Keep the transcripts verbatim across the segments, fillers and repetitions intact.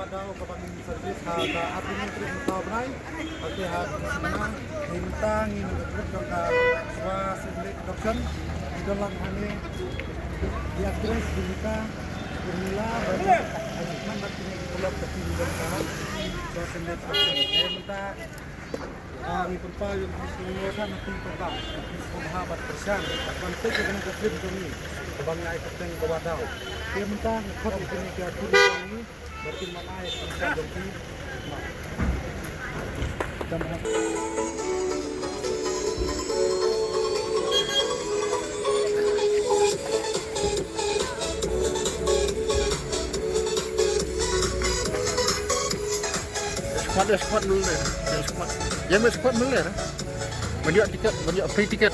Daw kaba ngin service ha ka arphew hynriew mynta u bnai. Hangta ha ka sien mynta ngin ïa pynlong ka Swa Singlet Production. Ngi don lang hangne ki actress Bhumika, Urmila, bad Ayushmann bad kine ki paralok ka team jong ka Swa Singlet Production. Te mynta Ah, ngi pynpaw ïa u Khrist u nongïalam na pynpaw ka u Khrist u bha bad pyrshang bad ban peit ïa kane ka film jong ngi kaba ngi ai kyrteng Dawa Daw. Te mynta ngi khot ïa kine ki actor jong ngi bad kin wan ai kyrteng jong ki. Squad, squad mele. Squad. Ïa me squad mele. Ban ïoh tiket, ban ïoh free tiket.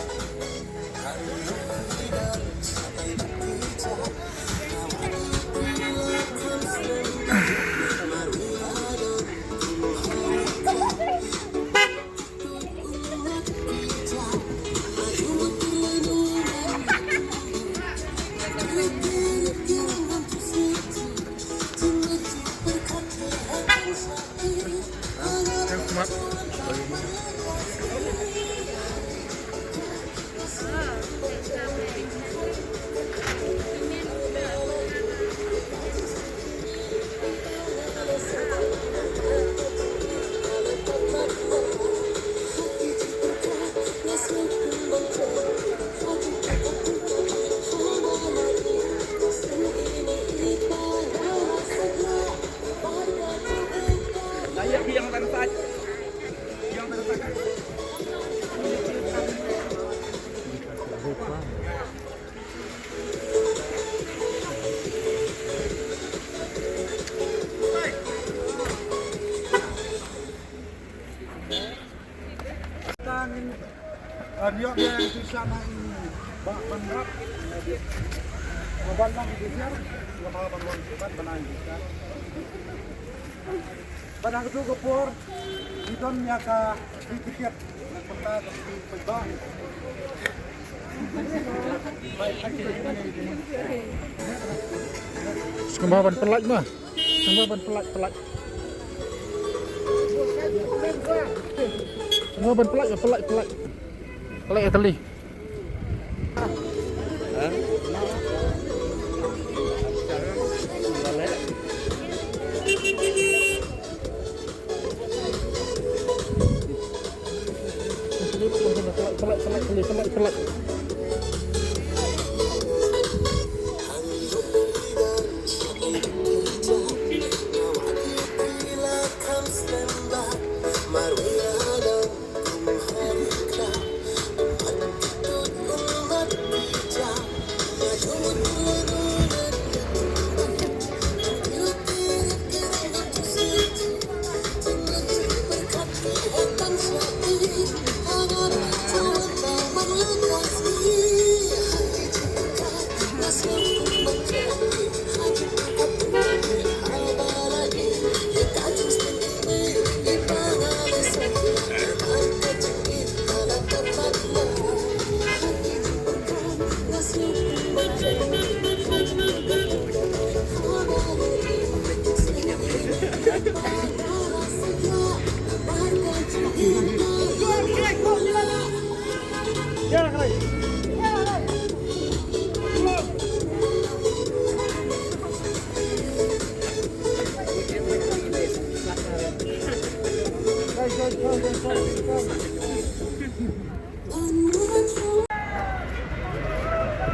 Tang, eh, ïoh ïa u shisha na i Bah Ban Rap. Ba ban long i Bishar, ba ban long i Bishar. Bad ha kajuh ka por ngi don ïa ka free ticket. Sngewbha ban pynlait ma. Sngewbha ban pynlait, pynlait. Sngewbha ban pynlait, pynlait, pynlait. Pynlait ïa ka list.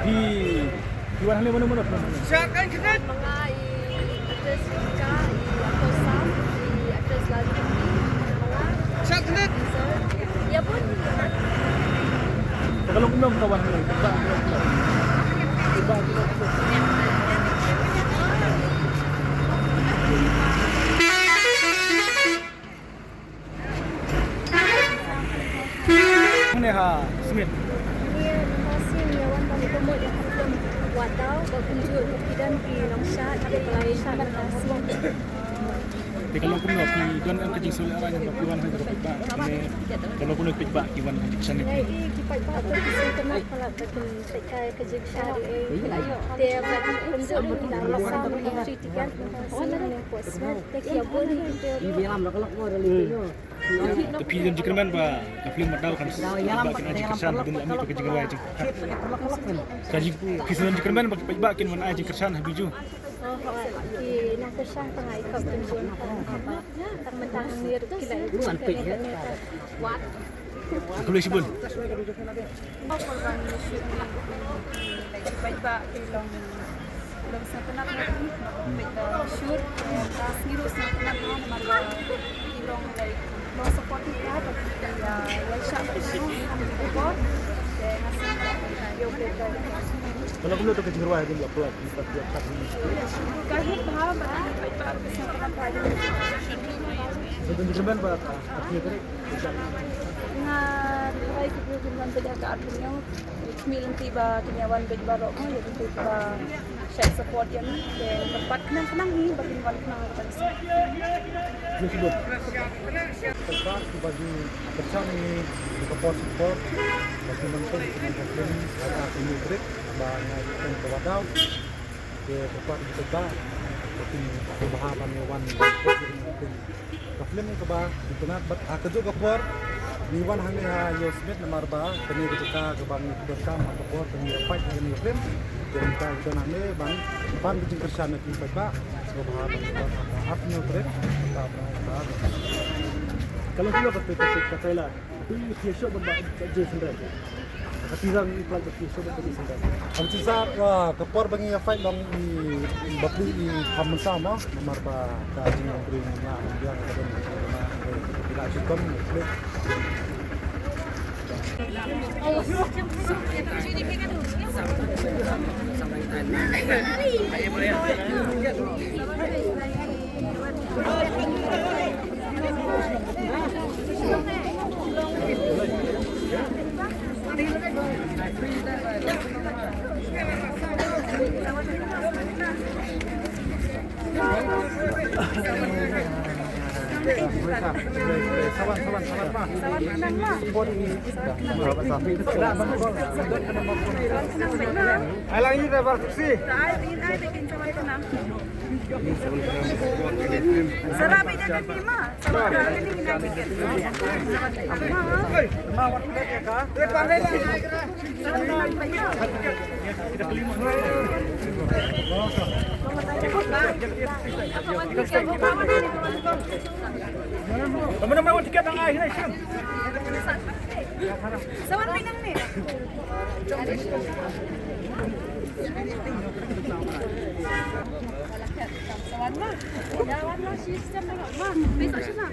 Phi, phi wan hangne mano mano phi wan hangne? Shah kan khnit. Manga i actress Rika, i actor Sam, i actress Laliputty, manga. Shah khnit. Ïa bun. Ka long kumno ka wan hangne? Ka ba. Ka ba. Hangne ha Smit. Ngi ka sien ïa wan ban promote ïa ka film Wadaw ba kumjuh ki don ki nongshad ki la shad ka sien. Te ka long kumno, phi don em ka jingsngewlehrain ba phi wan ha ka paidbah, ne ka long kumno paidbah ki wan ha ka jingkyrshan ne? Ei, ki paidbah to ki sngewtynnat palat ba kin peit ka, ka jingkyrshan, ei, ki la ïoh. Te ba kumjuh ki la ïoh sam free ticket, te ki ïoh bun ki. Te phi don jingkyrmen ba ka film Mardau kan sngewtynnat ba kin ai jingkyrshan, hadien la mih ka jingrwai jingkyrshan. Ka jing, phi don jingkyrmen ba ki paidbah kin wan ai jingkyrshan ha Bijou. Oh, hooid. Ki nang kyrshan tang ai kop tynjuh tang haba tang mynta hangne ruh ki la ïa. Khublei shibun. Por ban shoot ne, like, ki paidbah ki long, long sngewtynnat na ki, ki paidbah shoot, ka sngi ruh sngewtynnat na namar ba ki long, like, long supportive bha bad ki, ah, ïa shah bad ki, ki bor. Te nga sngew ïa u Blei. Ka long kumno to ka jingrwai hadien la pynlait? Ka hit bha bad ki paidbah ruh ki sngewtynnat bha. Ka don jingkyrmen ba ka arphew tarik. Nga tharai ki briew kin wan beit ha ka arphew hynñiew. Khmih lynti ba kin ïa wan beit baroh mo, ïa kito kiba shait support ïa ngi. Te nga kyrpad khnang khnang hi ba kin wan khnang ha kata ka sngi. Jingkyrmen. Kyrpad kiba ju kyrshan ïa ngi ha ka por sha ka por. Ba kin nang tong ïa ka film ha ka arphew hynñiew tarik ba nga ïa ka wadaw. Te kyrpad ïa ki paidbah ba kin sngewbha ban ïa wan ban support ïa ka film. Ka film kaba ngi sngewtynnat bad ha kajuh ka por ngi wan hangne ha Ïew Smit namar ba kane ka jaka kaba ngi donkam ha ka por ba ngi ïa peit ha kane ka film. Te mynta ngi don hangne ban pan ka jingkyrshan ïa ki paidbah. Sngewbha ban ïa wan ha ka arphew hynñiew tarik. Ka long kumno ka trailer? Phi ïohshoh bad ba Jason Ray. Ka teaser ngi pynlait ba phi ïohshoh bad Jason Ray. Ka teaser, ah, ka por ba ngi ïa fight long i bapli i kham mynsaw mo, namar ba ka jingïatrei na biang ka don na ila shu kam klik. Ai lang ïa da bar taxi. Sara bida ka tima. Sara bida ka tima. Sawan pinang ni. Sawan ma. Sawan ma, sister ma. Ma, besok siapa?